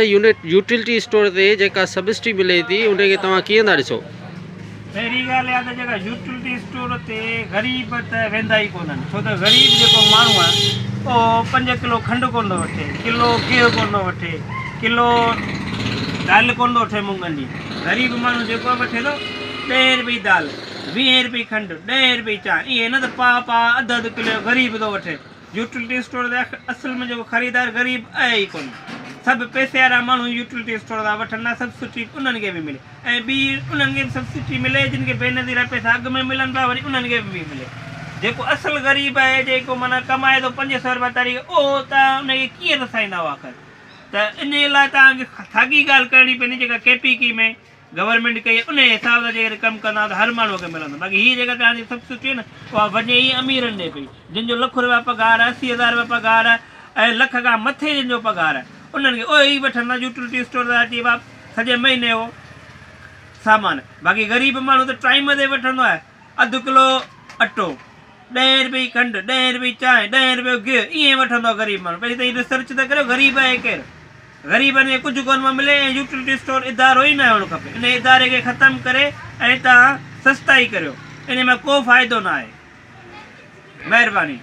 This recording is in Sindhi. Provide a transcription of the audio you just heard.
يونٽ يوٽيلٽي اسٽور تي جيڪا سبسڊي ملي ٿي ان کي توهان ڪيئن ٿا ڏسو؟ پهرين ڳالهه اها ته جيڪا يوٽيلٽي اسٽور تي غريب ته ويندا ئي ڪونهن ڇو ته غريب جيڪو ماڻهو آهي اهو پنج ڪلو کنڊ ڪونه ٿو وٺي ڪلو گيهه ڪونه ٿو وٺي ڪلو دال ڪونه ٿو وٺي مونگن جي غريب ماڻهو جيڪو وٺي ٿو ڏهين رپئي دال ويهين رپئي کنڊ ڏهين رپئي چانهه ائين نه ته پاء پاء اڌ اڌ ڪلو غريب ٿو وٺي. يوٽيلٽي اسٽور تي اصل ۾ جيڪو خريدار غريب آهي ئي ڪونه. سڀ پئسي وارا ماڻهو يوٽيلٽي اسٽور تان وٺن ٿا سبسڊي انهن کي به ملي ۽ ٻي انهن کي به سبسڊي ملي جن کي بينظير جا پئسا اڳ ۾ ملن پيا وري انهن کي به ملي. جيڪو اصل غريب آهي جيڪو معنيٰ ڪمائي ٿو 500 رپيا تاريخ اهو توهان ان کي ڪيئن رسائيندائو آخر ته انهي لاء توهان کي ساڳي ڳالهه ڪرڻي پوندي جيڪا ڪي پي ڪي ۾ گورنمينٽ ڪئي آهي انهي حساب سان جيڪڏهن ڪم ڪندا ته هر ماڻهو کي ملندو باقي هي جيڪا توهان جي سبسڊي آهي نه اها وڃي ئي اميرن ڏي پئي جن جو لک رپيا پگهار آهي 80 هزار رپيا پگهار آهي ۽ لک کان مٿي جن جو پگهار آهي انهن کي اهي ئي وٺندا يوٽيلٽي اسٽور تان اچي با سڄي مهيني جو سامان باقي غريب ماڻهو ته ٽائيم تي وٺندو آهي اڌ ڪلو اٽو ڏهين رپئي کنڊ ڏهين رپئي چانهه ڏهين رپئي گيهه ائين وٺندو آهي غريب ماڻهو پهرين ته هي ريسرچ ته ڪريو غريب آهي ڪير غريبن کي ڪجهه ڪونه ملي ۽ يوٽيلٽي اسٽور ادارو ئي نه هئڻ کپي ان اداري کي ختم ڪري ۽ توهان سستائي ڪريو انهي مان ڪو فائدو نه آهي مهرباني.